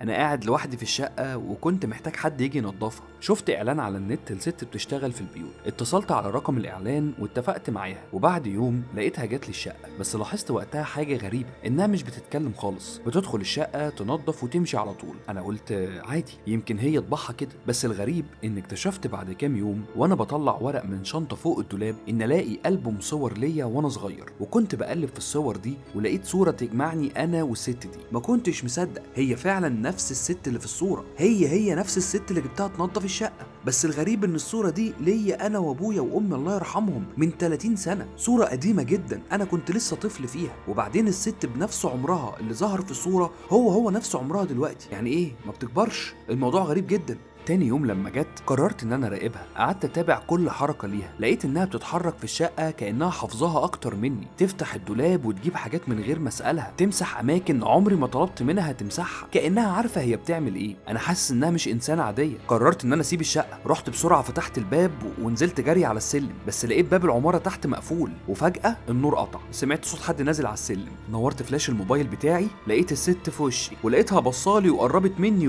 انا قاعد لوحدي في الشقة وكنت محتاج حد يجي ينظفها. شفت اعلان على النت لست بتشتغل في البيوت، اتصلت على رقم الاعلان واتفقت معاها، وبعد يوم لقيتها جت لي الشقة. بس لاحظت وقتها حاجة غريبة، انها مش بتتكلم خالص، بتدخل الشقة تنظف وتمشي على طول. انا قلت عادي، يمكن هي طباعها كده. بس الغريب ان اكتشفت بعد كام يوم وانا بطلع ورق من شنطه فوق الدولاب ان الاقي ألبوم صور ليا وانا صغير، وكنت بقلب في الصور دي ولقيت صوره تجمعني انا والست دي. ما كنتش مصدق، هي فعلا نفس الست اللي في الصورة، هي نفس الست اللي جبتها تنظف الشقة. بس الغريب ان الصورة دي ليا انا وابويا وامي الله يرحمهم من 30 سنة، صوره قديمة جدا انا كنت لسه طفل فيها. وبعدين الست بنفس عمرها اللي ظهر في الصورة هو نفس عمرها دلوقتي، يعني ايه ما بتكبرش؟ الموضوع غريب جدا. تاني يوم لما جت قررت ان انا اراقبها، قعدت اتابع كل حركة ليها، لقيت انها بتتحرك في الشقة كانها حافظاها اكتر مني، تفتح الدولاب وتجيب حاجات من غير ما اسالها، تمسح اماكن عمري ما طلبت منها تمسحها، كانها عارفه هي بتعمل ايه. انا حاسس انها مش انسانه عادية. قررت ان انا اسيب الشقة، رحت بسرعة فتحت الباب ونزلت جري على السلم، بس لقيت باب العمارة تحت مقفول، وفجاة النور قطع. سمعت صوت حد نازل على السلم، نورت فلاش الموبايل بتاعي، لقيت الست في وشي، ولقيتها بصالي وقربت مني.